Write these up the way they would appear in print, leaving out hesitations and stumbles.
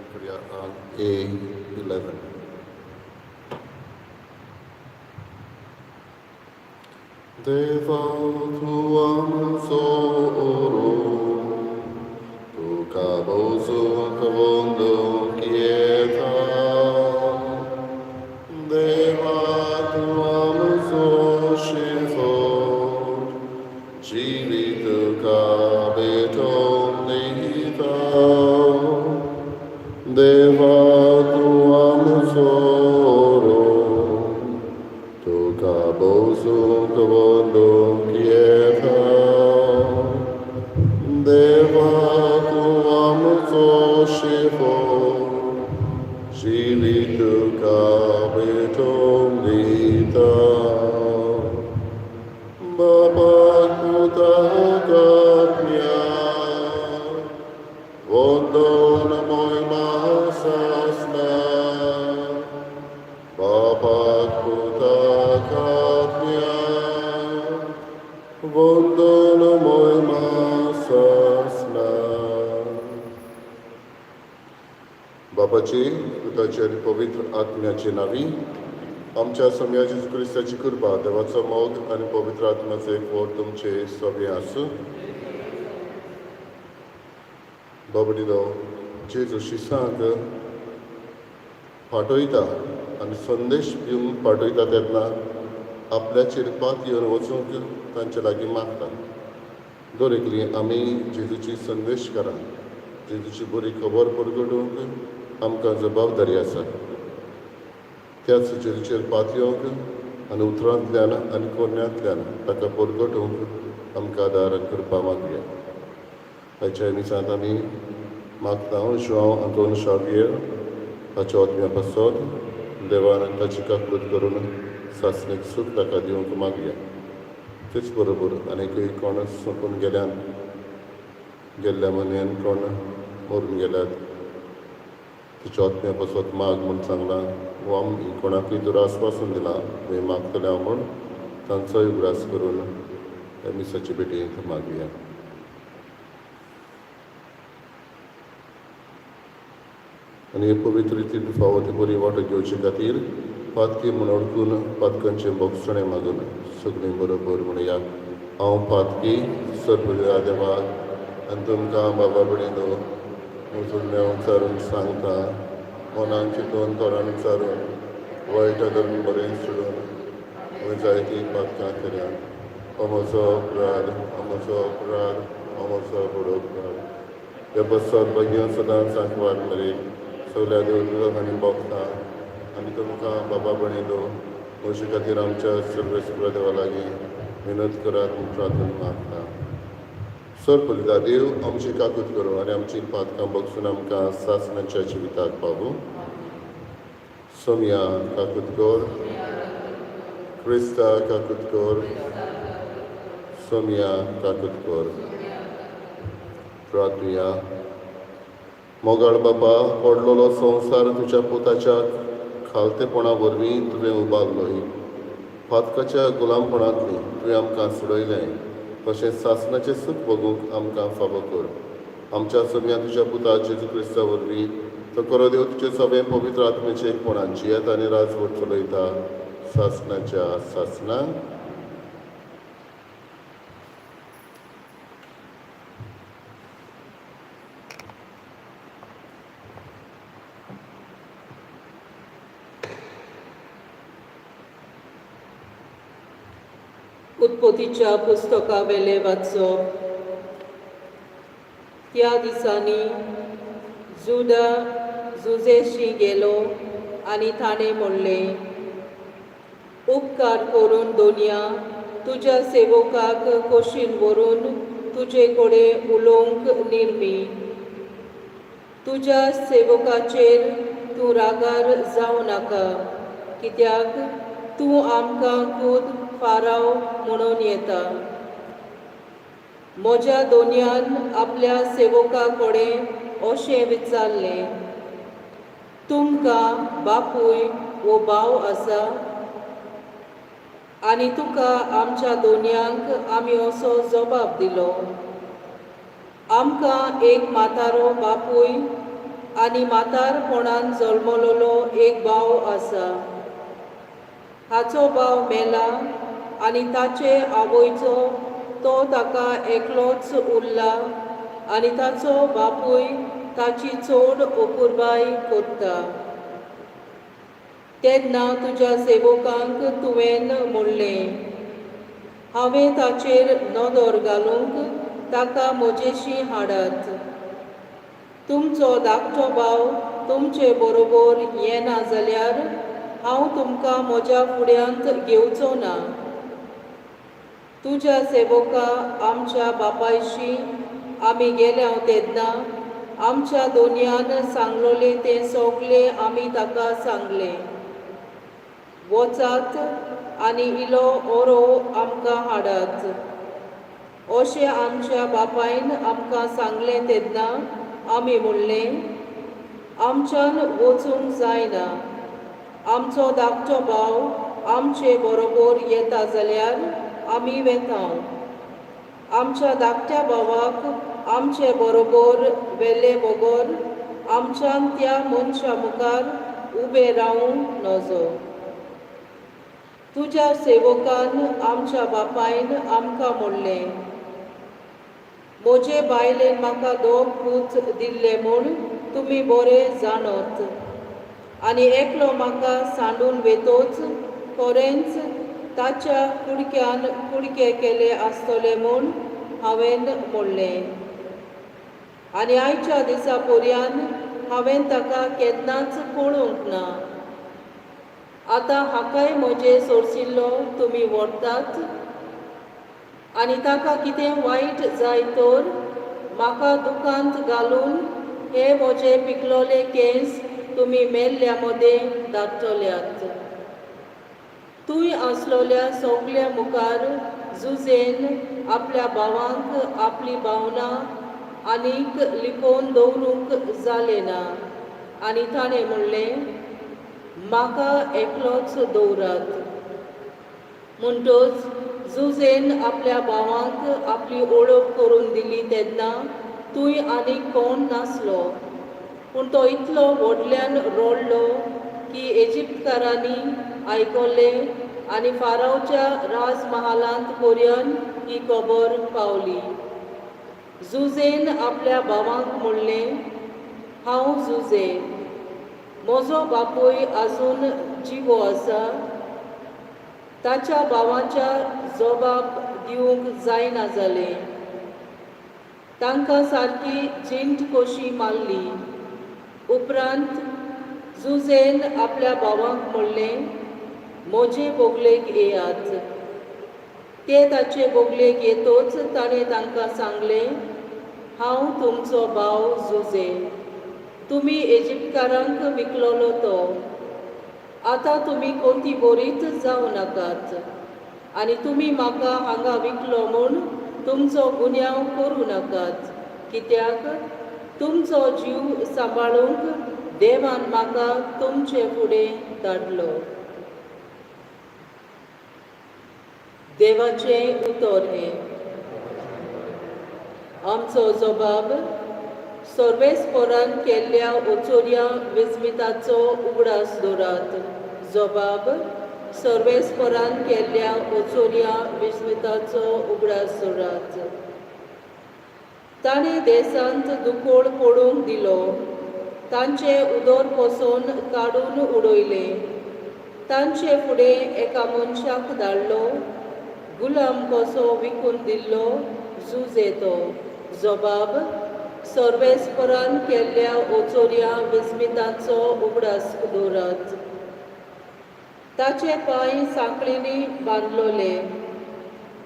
Join करूया A 11. देवा तूं आमचो ओरो, तुका भोजूंक वंदूंक येता. देवा तूं आमचो शिफोर, जिवीत तुका भेटोवन दिता. देवा तूं आमचो ओरो, तुका भोजूंक वंदूंक येता. देवा तूं आमचो शिफोर, जिवीत तुका भेटोवन दिता. बापाक, पुताक, आत्म्याक वंदन मोहिमा सासणाक. बापाक, पुताक, आत्म्याक वंदन मोहिमा सासणाक. बापाची, पुताची आनी पवित्र आत्म्याची नांवी. आमच्या सोमया जेजू क्रिस्ताची कृपा, देवाचो मोग आनी पवित्र आत्म्याचो एकवट तुमचे सगळें आसूं. बाबडिलो जेजू शिसांक पाठयता आनी संदेश दिवन पाठयता तेन्ना आपल्याचेर पातयेवन वचूंक तांचे लागीं मागता. दर एकली आमी जेजूची संदेश करा, जेजूची बरी खबर परगटोवंक आमकां जबाबदारी आसा. त्याच जेजूचेर पातयेवंक आनी उतरांतल्यान आनी कोरण्यांतल्यान ताका परगटोवंक आमकां आदार आनी कृपा मागया. ताच्या मिसांत आमी मागता जुआंव आंतोन शावियर हाच्या आत्म्या पासत देवान ताची काकूत करून सासणीक सूख ताका दिवंक मागया. तेच बरोबर आनीकूय कोण सोंपून गेल्यान, गेल्ल्या म्हयन्यान कोण मरून गेल्यात, तिच्या आत्म्या पासत माग म्हूण सांगलां वा आमी कोणाकूय दुरास पासून दिला थंय मागतले हांव म्हूण तांचोय उगडास करून ह्या मिसाचे भेटयेंत मागया. आनी हे पवित्र रितीन फावो ते बरी वांटो घेवचे खातीर पातकी म्हूण वळखून पातकांचें भोगसणें मागून सगळीं बरोबर म्हणया. हांव पातकी सर्व देवाक आनी तुमकां बाबा भयणीनो म्हजो उच्चारून सांगता, मनान चिंतून, तोंडान उच्चारून, वायट धरून बरें सोडून हांवें जायतीं पातकां केल्यात. हो म्हजो अपराध, हो म्हजो अपराध, हो म्हजो व्हड अपराध. ह्या पश्चात भाग्यान सदांच सांकवार मरे, सगल्या देवदूतांक आनी भोगता आनी तुमकां बाबा भयणीनो म्हजे खातीर आमच्या सर्वेस्पर देवा लागीं विनोद करात म्हूण प्रार्थना मागता. सर पलिता देव आमची काकूत करूं आनी आमची पातकां बगसून आमकां सासणाच्या जिविताक पावूं. सोमया काकूत कर. क्रिस्ता काकूत कर. सोमया काकूत कर. प्रार्थुया. मोगाळ बापा, पडलेलो संवसार तुज्या पुताच्या खालतेपणा वरवीं तुवें उबारलोय. पातकाच्या गुलामपणांतली तुवें आमकां सोडयलें, तशेंच सासणाचें सूख भोगूंक आमकां फावो कर. आमच्या सोमया तुज्या पुता जेजू क्रिस्ता वरवीं, तो खरो देव तुजे सगळें पवित्र आत्म्याचें एकपणान जियेता आनी राजवट चलयता सासणाच्या सासणाक. उत्पत्तीच्या पुस्तकावेले वाचप. त्या दिसांनी जुदा जुजेशी गेलो आनी ताणें म्हणलें, उपकार करून दोनया तुज्या सेवकाक कोशीन व्हरून तुजे कडेन उलोवंक निर्मी. तुज्या सेवकाचेर तूं रागार जावं नाका, कित्याक तूं आमकां खूद फाराव म्हणून येता. म्हज्या दोनयान आपल्या सेवका कडेन अशें विचारलें, तुमकां बापूय वो भाव आसा? आनी तुका आमच्या दोनयांक आमी असो जबाब दिलो, आमकां एक म्हातारो बापूय आनी म्हातारपणान जल्मलेलो एक भाव आसा. हाचो भाव मेला आनी ताचे आवयचो तो ताका एकलोच उरला आनी ताचो बापूय ताची चड अपुरबाय करता. तेन्ना तुज्या सेवकांक तुवें म्हणलें, हांवें ताचेर नदर घालूंक ताका म्हजेशी हाडात. तुमचो धाकटो भाव तुमचे बरोबर येना जाल्यार हांव तुमकां म्हज्या फुड्यांत घेवचो ना. तुज्या सेवका आमच्या बापायशी आमी गेल्या तेन्ना आमच्या दोनयान सांगलोलें तें सगलें आमी ताका सांगलें. वचात आनी इलो ओरो आमकां हाडात अशें आमच्या बापायन आमकां सांगलें तेन्ना आमी म्हणलें, आमच्यान वचूंक जायना. आमचो धाकटो भाव आमचे बरोबर येता जाल्यार आमी वेता. आमच्या धाकट्या भावाक आमचे बरोबर व्हेले बगर आमच्यान त्या मनशा मुखार उबें रावूंक नजो. तुज्या सेवकान आमच्या बापायन आमकां म्हणलें, म्हजे बायलेन म्हाका दोग पूत दिल्ले म्हूण तुमी बरे जाणत आनी एकलो म्हाका सांडून वेतोच खरेंच ताच्या कुडक्यान कुडके केले आसतले म्हूण हांवें म्हणलें. आनी आयच्या दिसा पर्यान हांवें ताका केन्नाच पळोवंक ना. आतां हाकाय म्हजे सोरशिल्लो तुमी व्हरतात आनी ताका कितें वायट जाय तर म्हाका दुकांत घालून हे म्हजे पिकलोले केंस तुमी मेल्ल्या मदें धाडटल्यात. तूंय आसलोल्या सगल्या मुखार जुजेन आपल्या भावांक आपली भावनां आनीक लिपोवन दवरूंक जालें ना आनी ताणें म्हणलें, म्हाका एकलोच दवरात. म्हणटच जुजेन आपल्या भावांक आपली ओळख करून दिली तेन्ना तूंय आनीक कोण नासलो, पूण तो इतलो व्हडल्यान रडलो की इजिप्तकारांनी आयकलें आनी फारावच्या राजमहालांत पर्यंत ही खबर पावली. जुजेन आपल्या भावांक म्हणलें, हांव जुजे, म्हजो बापूय आजून जिवो आसा. ताच्या भावाच्या जबाब दिवंक जायना जालें. तांकां सारकी जिंट कशी मारली. उपरांत जुजेन आपल्या भावांक म्हणलें, म्हजे बोगलेक येयात. ते ताचे बोगलेक येतोच ताणें तांकां सांगलें, हांव तुमचो भाव जुजे, तुमी इजिप्तकारांक विकलोलो तो. आतां तुमी कोती बोरीत जावं नाकात आनी तुमी म्हाका हांगा विकलो म्हूण तुमचो गुन्यांव करूं नाकात, कित्याक तुमचो जीव सांबाळूंक देवान म्हाका तुमचे फुडें धाडलो. देवाचें उतर हें. आमचो जबाब सर्वेस्परान केल्ल्या ओचोर्या विस्मिताचो उगडास दवरात. जबाब सर्वेस्परान केल्ल्या ओचोर्या विस्मिताचो उगडास दवरात. ताणें देशांत दुकोळ पडूंक दिलो, तांचें उदर पसून काडून उडयलें. तांचे फुडें एका मनशाक धाडलो, गुलाम कसो विकून दिल्लो जुजे तो. जबाब सर्वेस्परान केल्ल्या ओचोर्या विस्मिताचो उगडास दवरात. ताचे पांय सांकळींनी बांदलोले,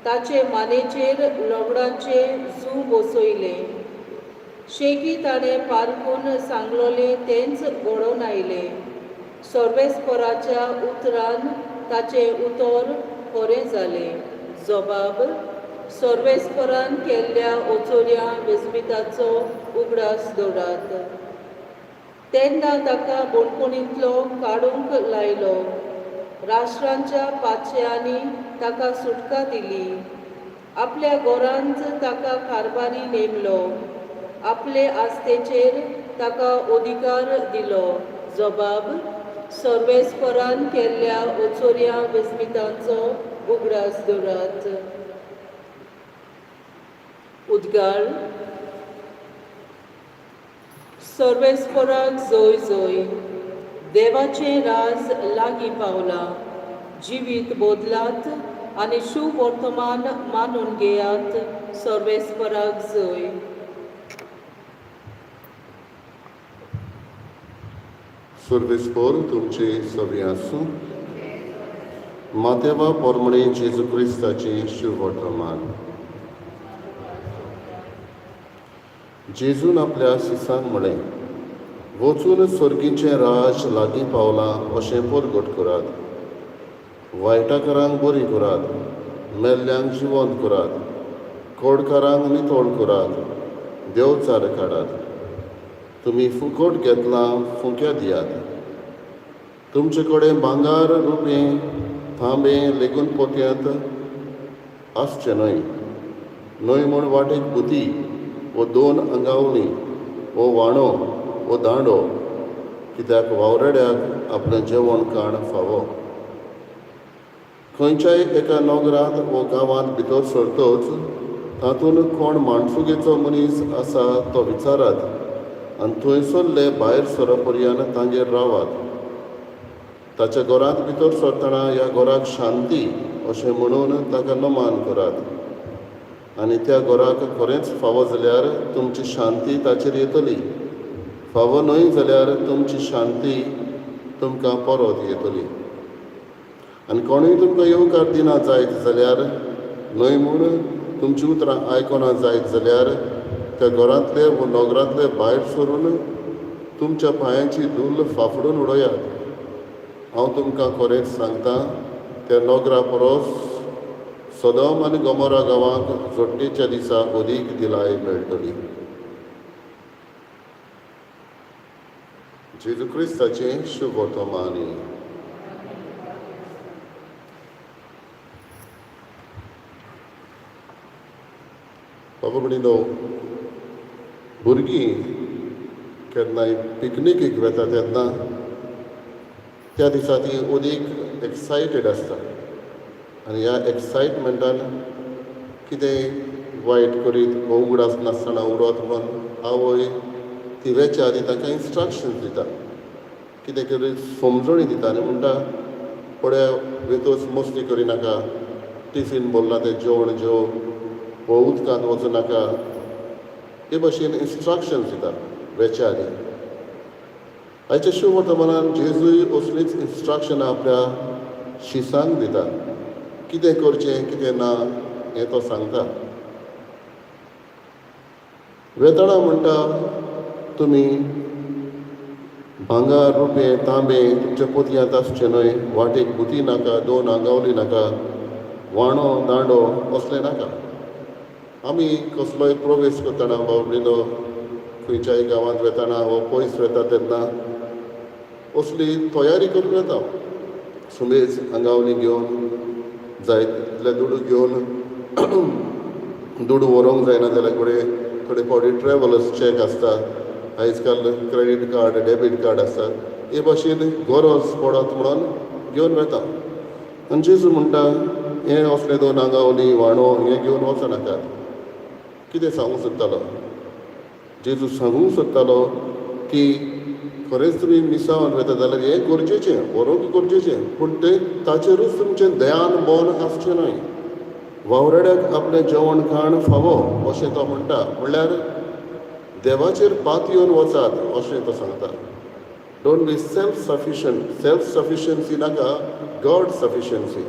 ताचे मानेचेर लोगडांचे जू बसयले. शेकी ताणें पारकून सांगलोलें तेंच घडोवन आयलें. सर्वेस्पराच्या उतरान ताचें उतर खरें जालें. जबाब सर्वेस्परान केल्ल्या ओचोर्या विस्मिताचो उगडास दवरात. तेन्ना ताका बणकोणींतलो काडूंक लायलो. राष्ट्रांच्या पातशांनी ताका सुटका दिली. आपल्या घरांत ताका कारभारी नेमलो. आपले आस्तेचेर ताका अधिकार दिलो. जबाब सर्वेस्परान केल्ल्या ओचोऱ्या विस्मितांचो उगडास दवरात. उद्गार. सर्वेस्पराक जय जय. देवाचें राज लागीं पावलां. जिवीत बदलात आनी शुवर्तमान मानून घेयात. सर्वेस्पराक जय. सर्वेस्पोर तुमचे सवी आसूं. मातेवा पोरमणे जेजू क्रिस्ताचें शुभवर्तमान. जेजून आपल्या शिसांक म्हळें, वचून सर्गीचें राज लागीं पावलां अशें परगट करात. वायटाकारांक बरी करात, मेल्ल्यांक जिवंत करात, कोडकारांक नितळ करात, देवचार काडात. तुमी फुकट घेतलां, फुंक्या दियात. तुमचे कडेन भांगर, रुपें, तांबें लेगून पोतयांत आसचें न्हय. न्हय म्हूण वाटेक पुती वो दोन आंगावली वो वाणो वो दांडो, कित्याक वावराड्याक आपलें जेवण खाण फावो. खंयच्याय एका नगरांत वो गांवांत भितर सरतच तातूंत कोण माणसुगेचो मनीस आसा तो विचारात आनी थंयसरले भायर सरप पर्यंत तांगेर रावात. ताच्या घरांत भितर सरतना ह्या घराक शांती अशें म्हणून ताका नमान करात आनी त्या घराक खरेंच फावो जाल्यार तुमची शांती ताचेर येतली, फावो न्हय जाल्यार तुमची शांती तुमकां परत येतली. आनी कोणूय तुमकां येवकार दिना जायत जाल्यार, न्हय म्हूण तुमचीं उतरां आयकना जायत जाल्यार, त्या घरांतले वो नगरांतले भायर सरून तुमच्या पांयांची धूल्ल फाफडून उडयात. हांव तुमकां खरेंच सांगता, त्या नगरा परस सदम आनी गोमोरा गांवांक जोडटेच्या दिसा अदीक दिलाय मेळटली. जेजू क्रिस्ताचें शुभवर्तमानी. बाबा भयणीनो, भुरगीं केन्नाय पिकनिकेक वेता तेन्ना त्या दिसा ती अदीक एक्सायटेड आसता आनी ह्या एक्सायटमेंटान कितेंय वायट करीत वो उगडास नासतना उरत म्हणून आवय ती वेच्या आदीं तांकां इन्स्ट्रक्शन्स दिता, कितें करी समजणी दिता आनी म्हणटा, पळय वेतोच मस्ती करिनाका, टिफीन भरलां तें जेवण जेव, वो उदकांत वचूं नाका. हे भशेन इन्स्ट्रक्शन्स दिता वेच्या आदीं. आयच्या शुभवर्तमानान जेजूय असलीच इन्स्ट्रक्शनां आपल्या शिसांक दिता. कितें करचें कितें ना हें तो सांगता. वेताळा म्हणटा, तुमी भांगर, रुपें, तांबें तुमच्या पोतयांत आसचें न्हय, वाटेक बुती नाका, दोन आंगावली नाका, वाणो दांडो असलें नाका. आमी कसलोय प्रवेश करतना बाबडीनो खंयच्याय गांवांत वेतना वो पयस वेता तेन्ना असली तयारी करून वेता. सुमेज आंगावली घेवन, जाय तितले दुडू घेवन, दुडू व्हरूंक जायना जाल्यार कडेन थोडे फावटी ट्रॅवलर्स चॅक आसता, आयज काल क्रेडीट कार्ड, डेबीट कार्ड आसता. हे भाशेन गरज पडत म्हणून घेवन वेता. आनी जेजू म्हणटा, हें असलें दोन आंगावली, वाणो हें घेवन वचनाकात. कितें सांगूंक सोदतालो जेजू? सांगूंक सोदतालो की खरेंच तुमी मिसावान वता जाल्यार हें गरजेचें, व्हरूंक गरजेचें, पूण तें ताचेरूच तुमचें ध्यान मन आसचें न्हय. वावराड्याक आपलें जेवण खाण फावो अशें तो म्हणटा, म्हणल्यार देवाचेर पातयेवन वचात अशें तो सांगता. Don't be self sufficient. Self sufficiency नाका, गॉड सफिशंसी.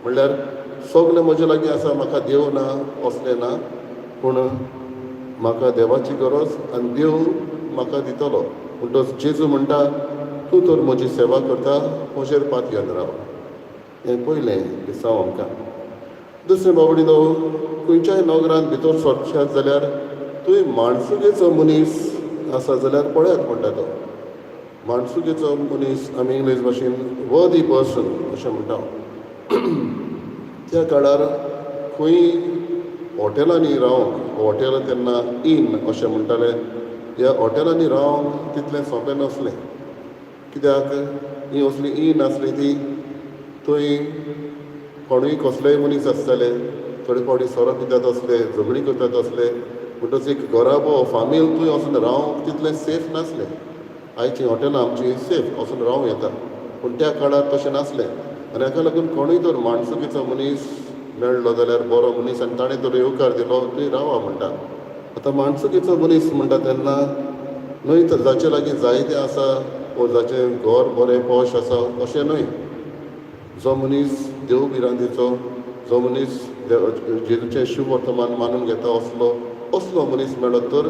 म्हणल्यार सगलें म्हजे लागीं आसा, म्हाका देव ना असलें ना, पूण म्हाका देवाची गरज आनी देव म्हाका दितलो. म्हणटच जेजू म्हणटा, तूं तर म्हजी सेवा करता, म्हजेर पातयेवन राव. हें पयलें दिसांव आमकां. दुसरें, बाबडीनो, खंयच्याय नगरांत भितर सरशात जाल्यार तुवें माणसुगेचो मनीस आसा जाल्यार पळयात म्हणटा तो. माणसुगेचो मनीस आमी इंग्लीश भाशेन वर्दी पर्सन अशें म्हणटा. त्या काळार खंय हॉटेलांनी रावंक, हॉटेल तेन्ना इन अशें म्हणटाले, ह्या हॉटेलांनी रावंक तितलें सोंपें नासलें, कित्याक ही असली इन आसली ती थंय कोणूय कसलेय मनीस आसताले, थोडे फावटी सोरो पितात आसले, झगडीं करतात आसले. म्हणटच एक घराबो फामील थंय वचून रावंक तितलें सेफ नासलें. आयचीं हॉटेलां आमचीं सेफ, वचून रावूं येता, पूण त्या काळार तशें नासलें. आनी हाका लागून कोणूय तर माणसुकीचो मनीस मेळ्ळो जाल्यार बरो मनीस आनी ताणें तर येवकार दिलो थंय रावा म्हणटा. आतां माणसुकीचो मनीस म्हणटा तेन्ना न्हय तर जाचे लागीं जायतें आसा वो जाचें घर बरें पोश आसा अशें न्हय, जो मनीस देव भिरांतीचो, जो मनीस जेजूचें शुभवर्तमान मानून घेता असलो असलो मनीस मेळत तर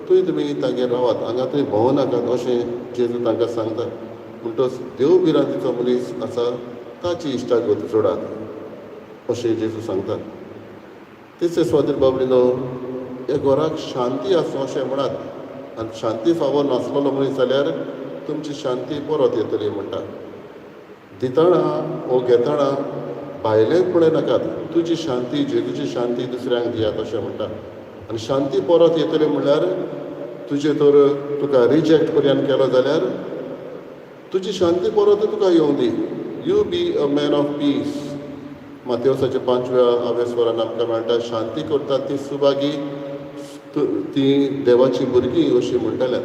थंय तुमी तांगेर रावात, हांगा थंय भोंवो नाकात अशें जेजू तांकां सांगता. म्हणटच देव भिरांतीचो मनीस आसा ताची इश्टागत जोडात अशें जेजू सांगता. तिसरे सुवातेर बाबडिनो ह्या घराक शांती आसूं अशें म्हणात आनी शांती फावो नासलेलो मनीस जाल्यार तुमची शांती परत येतली म्हणटा. दितना वो घेतना भायलें पळय नाकात, तुजी शांती जेजूची शांती दुसऱ्यांक दियात अशें म्हणटा. आनी शांती परत येतली म्हणल्यार तुजें तर तुका रिजेक्ट पर्यंत केलो जाल्यार तुजी शांती परत तुका येवं दी. You be a man of peace. मातेवसाच्या 5व्या आवेस्वरान आमकां मेळटा, शांती करतात ती सुभागी, ती देवाची भुरगीं अशी म्हणटल्यात.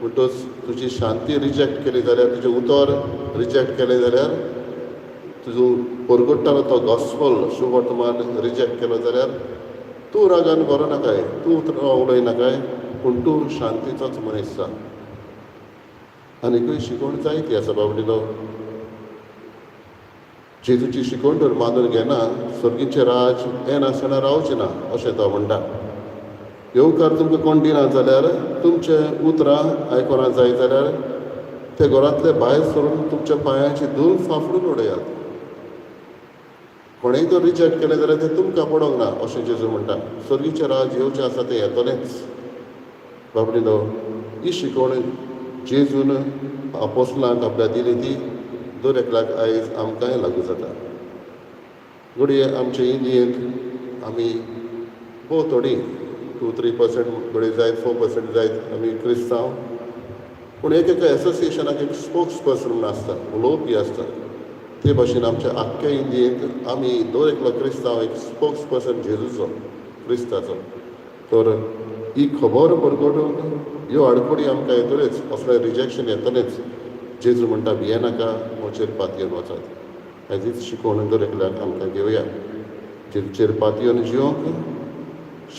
म्हणटच तुजी शांती रिजेक्ट केली जाल्यार, तुजें उतर रिजेक्ट केलें जाल्यार, तुजो परगट्टालो तो गॉस्पल शुभवर्तमान रिजेक्ट केलो जाल्यार तूं रागान बरो नाकाय, तूं उतरां उलय नाकाय, पूण तूं शांतीचोच मनीस जा. आनीकूय शिकवण जायती आसा बाबडिलो. जेजूची शिकवण तर मानून घेना सर्गीचें राज येनासतना रावचें ना अशें तो म्हणटा. येवकार तुमकां कोण दिना जाल्यार तुमचें उतरां आयकना जाय जाल्यार ते घरांतले भायर सरून तुमच्या पांयांची धूल फाफडून उडयात. कोणेय तर रिजेक्ट केलें जाल्यार तें तुमकां पडोंक ना अशें जेजू म्हणटा. सर्गीचें राज येवचें आसा तें येतलेंच. बाबडिलो ही शिकवण जेजून आपोसलांक आपल्या दिली ती दर एकल्याक आयज आमकांय लागू जाता. घडये आमचे इंडियेंत आमी भोव थोडीं 2-3% घडये जायत, 4% जायत आमी क्रिस्तांव, पूण एक एका एसोसिएशनाक एक स्पोक्स पर्सन म्हूण आसता, उलोवपी आसता. ते भाशेन आमच्या आख्ख्या इंडियेंत आमी दर एकलो क्रिस्तांव एक स्पोक्स पर्सन जेजूचो, क्रिस्ताचो. तर ही खबर परगटून ह्यो आडखळी आमकां येतल्योच, असलें रिजेक्शन येतलेंच. जेजू म्हणटा भियेनाका, म्हजेर पातयेवन वचात. हाजीच शिकवण दर एकल्याक आमकां घेवया. जेजूचेर पातयेवन जिवंक,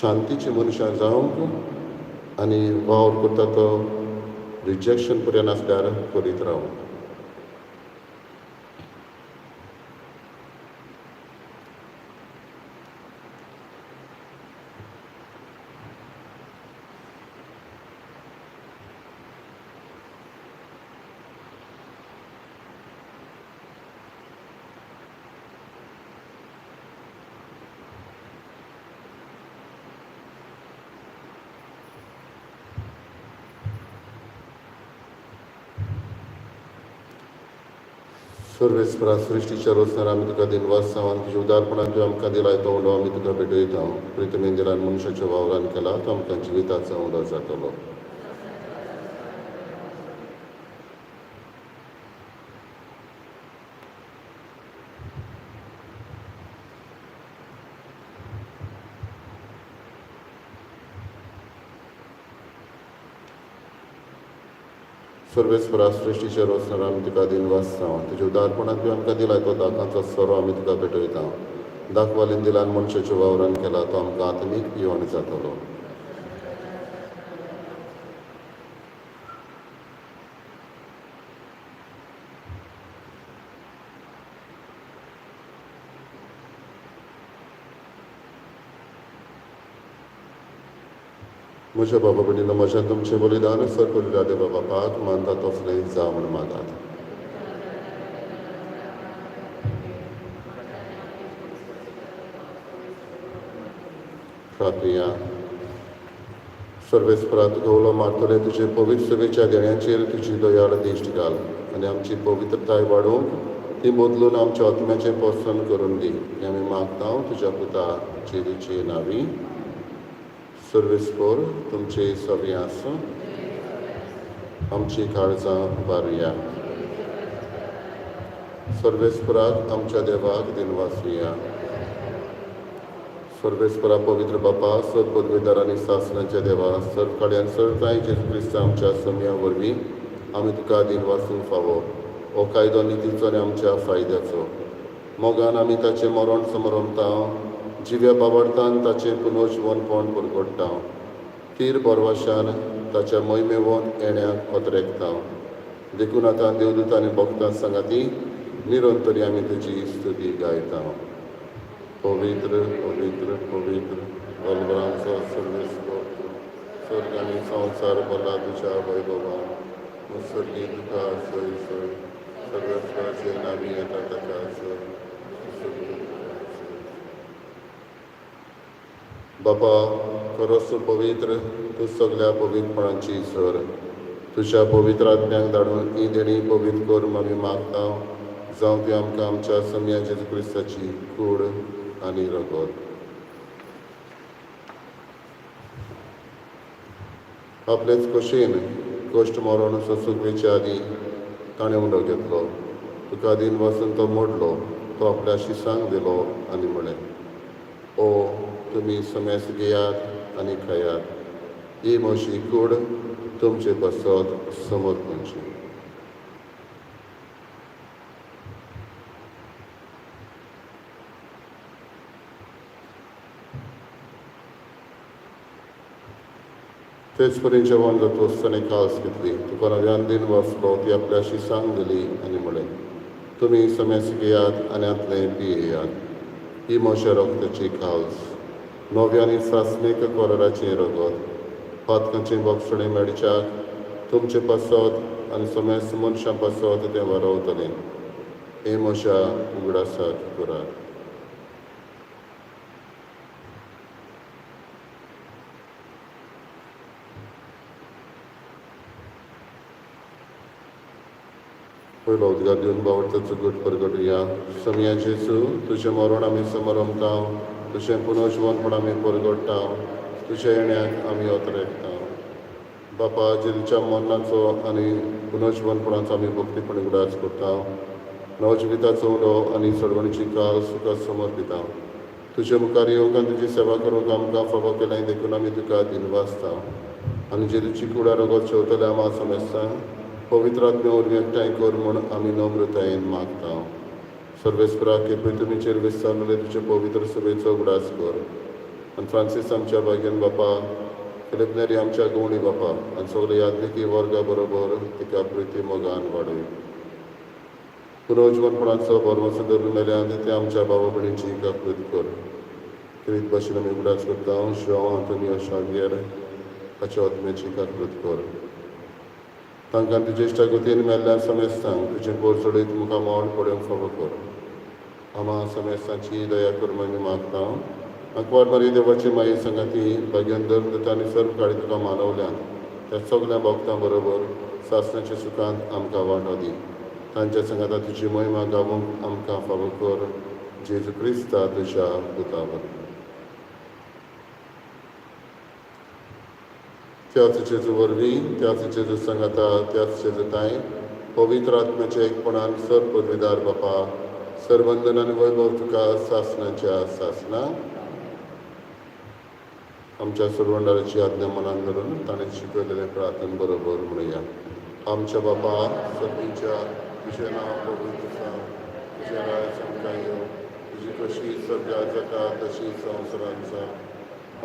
शांतीची मनशां जावंक आनी वावर करता तो रिजेक्शन पर्यंत आसल्यार करीत रावंक. सर्वेस्परा सृश्टीच्या रोसणार आमी तुका दिनवास आनी तुज्या उदारपणान तुवें आमकां दिलाय तो उंडो आमी तुका भेटयता. प्रितमेन दिलान मनशाच्या वावरान केला तो आमकां जिविताचो उंडो जातलो. सर्वेस्परा सृश्टीच्या रोसणार आमी तुका दिनवास तुज्या उदारपणान तुवें आमकां दिलाय तो दाकांचो सोरो आमी तुका भेटयता. दाखवालीन दिलान मनशाच्या वावरान केला तो आमकां आत्मीक पिवण जातलो. म्हज्या बाबा भयणीनो, म्हज्या तुमचें बलिदान सर करिल्ल्या देवा बापाक मानता तसलें जावं म्हूण मागात. प्रार्थया. सर्वेस्परा तुका उलो मारतले तुजे पवित्र सेवेच्या देण्याचेर तुजी दयाळ दिश्ट घाल आनी आमची पवित्रताय वाडोवंक ती बदलून आमच्या आत्म्याचें पोसन करून दी. हें आमी मागता तुज्या पुता जेजूचे नांवी. सर्वेस्पोर तुमचे सवी आसूं. आमची काळजां उबारुया. सर्वेस्पराक आमच्या देवाक दिनवासुया. सर्वेस्परा पवित्र बापा, सर पदवेदार आनी सासणाच्या देवा, सर काड्यान सर तांय जेजू क्रिस्ता आमच्या समया वरवीं आमी तुका दिनवासूंक फावो. हो कायदो नितीचो आनी आमच्या फायद्याचो. मोगान आमी ताचें मरण समरमता, जिव्या बावडतान ताचें पुनर्जिवनपण परगट्टा, तीर बरवाशान ताच्या मोहिमेवन येण्याक अत्रेकता. देखून आतां देवदूत आनी भक्तां सांगाती निरंतरी आमी तुजी स्तुती गायता. पवित्र पवित्र पवित्र बलबरांचो सर्वेस्पर, स्वर्ग आनी संवसार भरला तुज्या वैभवान. स्वर्गी तुका सोय सोय, सर्वेस्पराचे नावी येता ताका सोय. बापा, खरोच तूं पवित्र, तूं सगल्या पवित्रपणाची सर. तुज्या पवित्र आत्म्याक धाडून ही देणी पवित्र कर आमी मागता, जावं ती आमकां आमच्या समया जेजू क्रिस्ताची कूड आनी रगत. आपलेच खोशयेन कश्ट मरण सोसूंक वेचे आदीं ताणें उंडो घेतलो, तुका दिन वासून तो मोडलो, तो आपल्या शिसांक दिलो आनी म्हळें, ओ तुमी समेस घेयात आनी खायात, ही म्हजी कूड तुमचे पासत समर्पणची. तेच परी जेवण जातकच ताणें कास घेतली, तुका नव्यान दिन वाचलो, ती आपल्या शिसांक दिली आनी म्हळें, तुमी समेस घेयात आनी हांतलें पियेयात, ही म्हज्या रक्ताची काल्स, नव्या आनी सासणीक कराराचें रगत, पातकांचें बक्षणें मेळच्याक तुमचे पासत आनी समेस्त मनशां पासत तें वरवतलें. हें म्हज्या उगडासाक करात. पयलो उद्गार दिवन बावडताचो गट परगटुया. समया जेजू, तुजें मरण आमी समरमता, तुजें पुनर्जिवनपण आमी परगट्टा, तुज्या येण्याक आमी अत्रेकता. बापा, जेजूच्या मरणाचो आनी पुनर्जिवनपणाचो आमी भक्तीपणी उगडास करता, नवजिविताचो उलो आनी चडवणीची काल तुका समर्पिता. तुजे मुखार येवंक आनी तुजी सेवा करूंक आमकां फावो केलें देखून आमी तुका दिनवासता. आनी जेजूची कुडा रगत शेवतले आमा समेस्तां पवित्र आत्म्या वरवीं एकठांय कर म्हूण आमी नम्रतायेन मागता. सर्वेस्परा, केपे तुमीचेर विस्तारलेले तुजे पवित्र सभेचो उगडास कर आनी फ्रांसीस आमच्या भाग्यान बापा, फिलीप नेरी आमच्या गवणी बापा आनी सगळे यादनिकी वर्गा बरोबर तिका प्रिती मोगान वाडय. पुनर्जिवनपणाचो भरवंसो धरून मेल्यान ते आमच्या बाबा भयणीची काकूत कर. क्रीत भाशेन आमी उगडास करता शॉ आंतोनियो शावियर हाच्या आत्म्याची काकूत कर. तांकां तुजे इश्टागतीन मेल्ल्या समेस्तांक तुजें पोर चडयत मुखार मोड पडोवंक फावो कर. आमा समेस्तांची दया कर आमी मागता. आंकवार मारी देवाची माई सांगाती भाग्यान धर्म आनी सर्व काळी तुका मानवल्यान त्या सगल्या भक्तां बरोबर सासणाच्या सुखांत आमकां वांटो दी. तांच्या सांगाता तुजी महिमा गावूंक आमकां फावो कर. जेजू क्रिस्ता तुज्या पुता वरवीं. त्याच जेजू वरवीं, त्याच जेजू सांगाता, त्याच जेजू तांय पवित्र आत्म्याच्या एकपणान सर पदवीदार बापा, सरबंधन आनी वैभव तुका सासणाच्या सासणा. आमच्या सरवंडाराची आज्ञा मनान धरून ताणें शिकयलेलें प्रार्थन बरोबर म्हणुया. आमच्या बापा सर्गीच्या, तुजें नांव पवित्र जावं, तुजें राज आमकां येवं, तुजी कशी स्वर्गात जाता तशी संवसारांत जावं.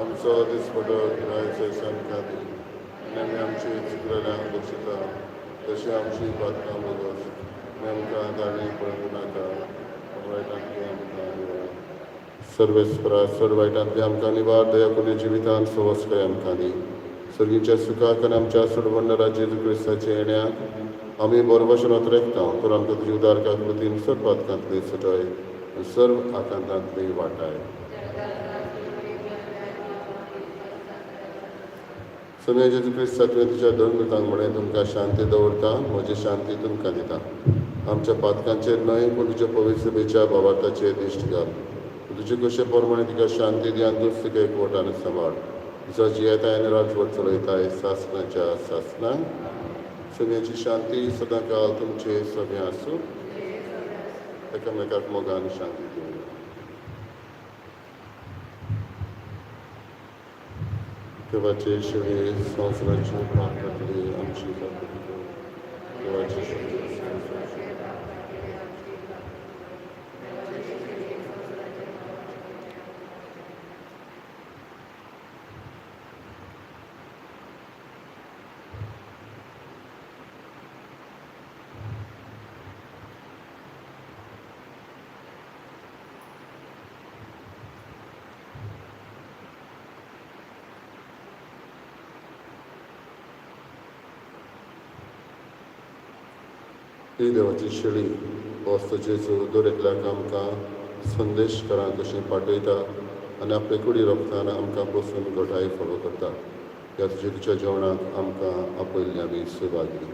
आमचो दिसपटो गिरायचो आमकां दी आनी आमी आमची चुकलेल्यांक बक्षिता तशी आमची पातकां भोगस, आनी आमकां दाणी पळोवंक नाका, वायटांतली आमकां निवार. सर्वेस्परा, चड वायटांतली आमकां निवार, दया करून जिवितान सवस्काय आमकां दी. सर्गीच्या सुखाक आनी आमच्या सोडवणदारा जेजू क्रिस्ताच्या येण्याक आमी बरो भशेन अत्रेकता. तर आमकां तुजी उदार काकृतीन सर्व पातकांतली सुटाय आनी सर्व आकांतांतली वाटाय. समया जेजू क्रिस्ता, तुवें तुज्या धर्मदूतांक म्हळें, तुमकां शांती दवरता, म्हजी शांती तुमकां दिता. आमच्या पातकांचेर न्हय पूण तुज्या पवित्र सभेच्या भावार्थाचेर दिश्ट घाल. तुजे कशे प्रमाणे तिका शांती दी आनी तूंच तिका एकवटान सांबाळ. जो जियेताय आनी राजवट चलयताय सासणाच्या सासणाक. सगळ्यांची शांती सदांकाळ तुमचे सगळें आसूं. एकामेकाक मोगान शांती दिवया. देवाचे शिवे संवसाराचे पाप घातले आमची काकुळट कर. देवाचे शिवे संवसाराचे. ही देवाची शेळी वस्त जेजू दर एकल्याक आमकां संदेश करा तशें पाठयता आनी आपले कुडी रोखताना आमकां बसून घटाय फोलो करता. ह्या जेजूच्या जेवणाक आमकां आपयल्ली आमी सहभागी.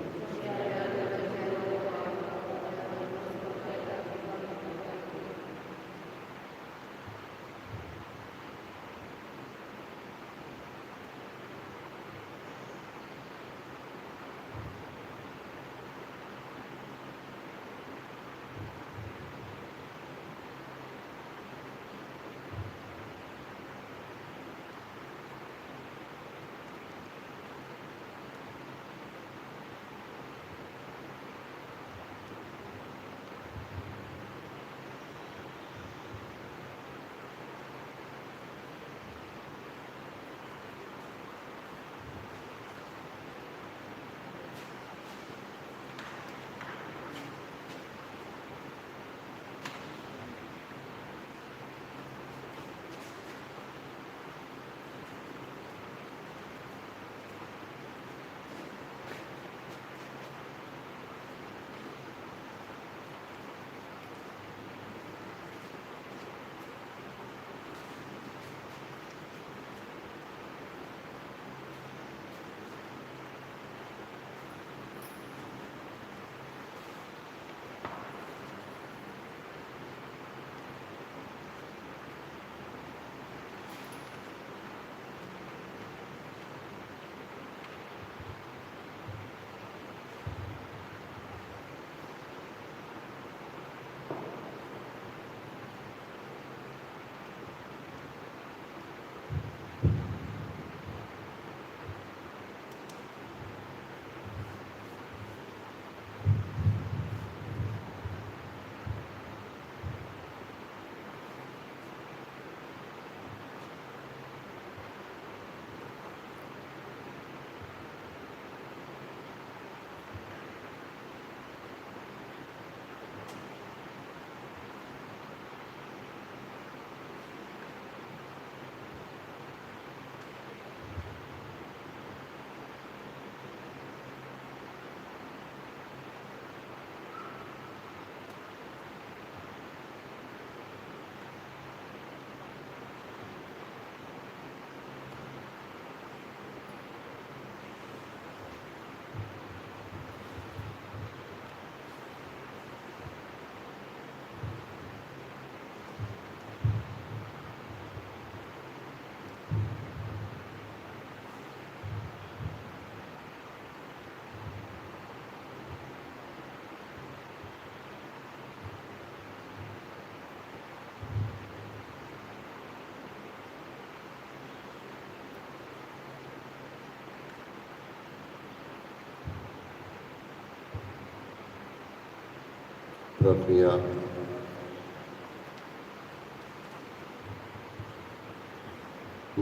प्रक्रिया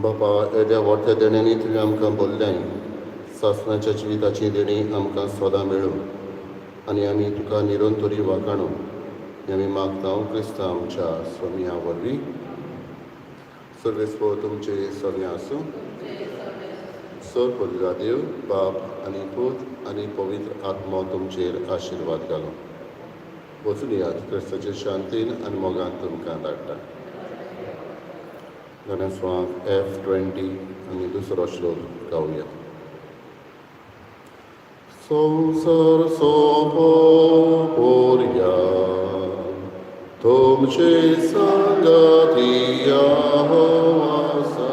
बापा, येद्या व्हडल्या देण्यांनी तुवें आमकां बोल्लें. सासणाच्या जिविताची देणी आमकां सदां मेळूं आनी आमी तुका निरंतरी वाखाणू. हें आमी मागता क्रिस्तांव आमच्या स्वामया वरवीं. सर्वेस्पर तुमचे सगळें आसूं. सर पवित्र देव बाप आनी पूत आनी पवित्र आत्मो तुमचेर आशिर्वाद घालूं. वचून यात क्रिस्ताचे शांतीन आनी मोगान तुमकां धाडटा. गणेश F20 आनी दुसरो श्लोक गावया. संवसार सोंपो पोरया तुमचे सांगाती आसा.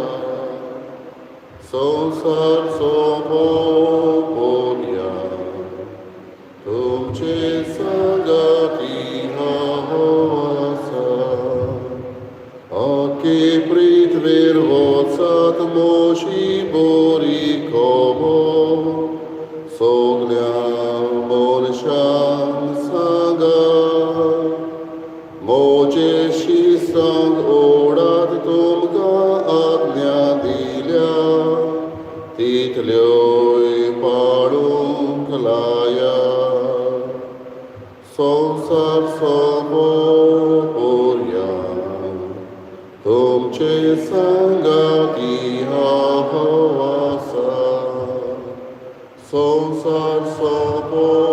जेजूची बरी खबर सगल्या मनशांक सांगा. म्हजे शिसांक ओडात तुमकां आज्ञा दिल्या तितल्योय पाळूंक लाया. संवसार सोंपोपर्यंत तुमचे सांगाती हांव आसा. संवसार सोंपोपर्यंत.